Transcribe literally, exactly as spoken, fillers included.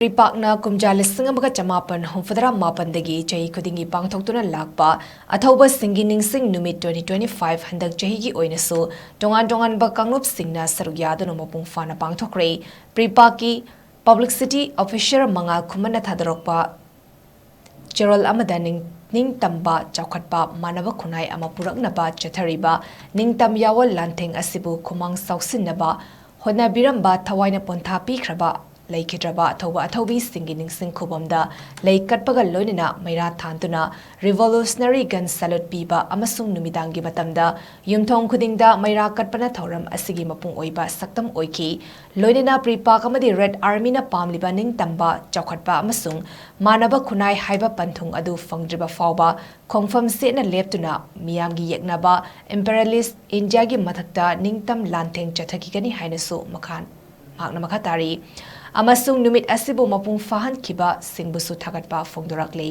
ꯄ꯭ꯔꯤꯄꯥꯛꯅ ꯀꯨꯝꯖꯥ ꯂꯤꯁꯤꯡ ꯑꯃꯒ ꯆꯃꯥꯄꯟ ꯍꯨꯝꯐꯨꯇꯔꯥ ꯃꯥꯄꯟꯗꯒꯤ ꯆꯍꯤ ꯈꯨꯗꯤꯡꯒꯤ ꯄꯥꯡꯊꯣꯛꯇꯨꯅ ꯂꯥꯛꯄ ꯑꯊꯧꯕꯁꯤꯡꯒꯤ ꯅꯤꯡꯁꯤꯡ ꯅꯨꯃꯤꯠ twenty twenty-five ꯍꯟꯗꯛ ꯆꯍꯤꯒꯤ ꯑꯣꯏꯅꯁꯨ ꯇꯣꯉꯥꯟ ꯇꯣꯉꯥꯟꯕ ꯀꯥꯡꯂꯨꯞꯁꯤꯡꯅ ꯁꯔꯨꯛ ꯌꯥꯗꯨꯅ ꯃꯄꯨꯡ ꯐꯥꯅ ꯄꯥꯡꯊꯣꯛꯈ꯭ꯔꯦ꯫ ꯄ꯭ꯔꯤꯄꯥꯛꯀꯤ publicity officer ꯃꯉꯥꯜ ꯈꯨꯃꯟꯅ ꯊꯥꯗꯣꯔꯛꯄ ꯆꯦꯔꯣꯜ ꯑꯃꯗ ꯅꯤꯡ-, ꯅꯤꯡꯇꯝꯕ, ꯆꯥꯎꯈꯠꯄ, ꯃꯥꯟꯅꯕ ꯈꯨꯟꯅꯥꯏ ꯑꯃ ꯄꯨꯔꯛꯅꯕ ꯆꯠꯊꯔꯤꯕ ꯅꯤꯡꯇꯝ ꯌꯥꯑꯣꯜ ꯂꯥꯟꯊꯦꯡ ꯑꯁꯤꯕꯨ ꯈꯨꯃꯥꯡ ꯆꯥꯎꯁꯤꯟꯅꯕ ꯍꯣꯠꯅꯕꯤꯔꯝꯕ, ꯊꯋꯥꯏꯅ ꯄꯣꯟꯊꯥ ꯄꯤꯈ꯭ꯔꯕ, ꯂꯩꯈꯤꯗ꯭ꯔꯕ ꯑꯊꯧꯕ ꯑꯊꯧꯕꯤꯁꯤꯡꯒꯤ ꯅꯤꯡꯁꯤꯡ ꯈꯨꯕꯝꯗ ꯂꯩ ꯀꯠꯄꯒ ꯂꯣꯏꯅꯅ ꯃꯩꯔꯥ ꯊꯥꯟꯗꯨꯅ revolutionary gun salute ꯄꯤꯕ ꯑꯃꯁꯨꯡ ꯅꯨꯃꯤꯗꯥꯡꯒꯤ ꯃꯇꯝꯗ ꯌꯨꯝꯊꯣꯡ ꯈꯨꯗꯤꯡꯗ ꯃꯩꯔꯥ ꯀꯠꯄꯅ ꯊꯧꯔꯝ ꯑꯁꯤꯒꯤ ꯃꯄꯨꯡ ꯑꯣꯏꯕ ꯁꯛꯇꯝ ꯑꯣꯏꯈꯤ꯫ ꯂꯣꯏꯅꯅ ꯄ꯭ꯔꯤꯄꯥꯛ ꯑꯃꯗꯤ ꯔꯦꯗ ꯑꯥꯔꯃꯤꯅ ꯄꯥꯝꯂꯤꯕ ꯅꯤꯡꯇꯝꯕ, ꯆꯥꯎꯈꯠꯄ ꯑꯃꯁꯨꯡ ꯃꯥꯟꯅꯕ ꯈꯨꯟꯅꯥꯏ ꯍꯥꯏꯕ ꯄꯟꯊꯨꯡ ꯑꯗꯨ ꯐꯪꯗ꯭ꯔꯤꯕ ꯐꯥꯎꯕ ꯈꯣꯡꯐꯝ ꯆꯦꯠꯅ ꯂꯦꯞꯇꯨꯅ ꯃꯤꯌꯥꯝꯒꯤ ꯌꯦꯛꯅꯕ imperialist ꯏꯟꯗꯤꯌꯥꯒꯤ ꯃꯊꯛꯇ ꯅꯤꯡꯇꯝ ꯂꯥꯟꯊꯦꯡ ꯆꯠꯊꯈꯤꯒꯅꯤ ꯍꯥꯏꯅꯁꯨ ꯃꯈꯥ, ꯃꯍꯥꯛꯅ ꯃꯈꯥ ꯇꯥꯔꯤ꯫ ꯑꯃꯁꯨꯡ ꯅꯨꯃꯤꯠ ꯑꯁꯤꯕꯨ ꯃꯄꯨꯡ ꯐꯥꯍꯟꯈꯤꯕꯁꯤꯡꯕꯨꯁꯨ ꯊꯥꯒꯠꯄ ꯐꯣꯡꯗꯣꯔꯛꯂꯤ꯫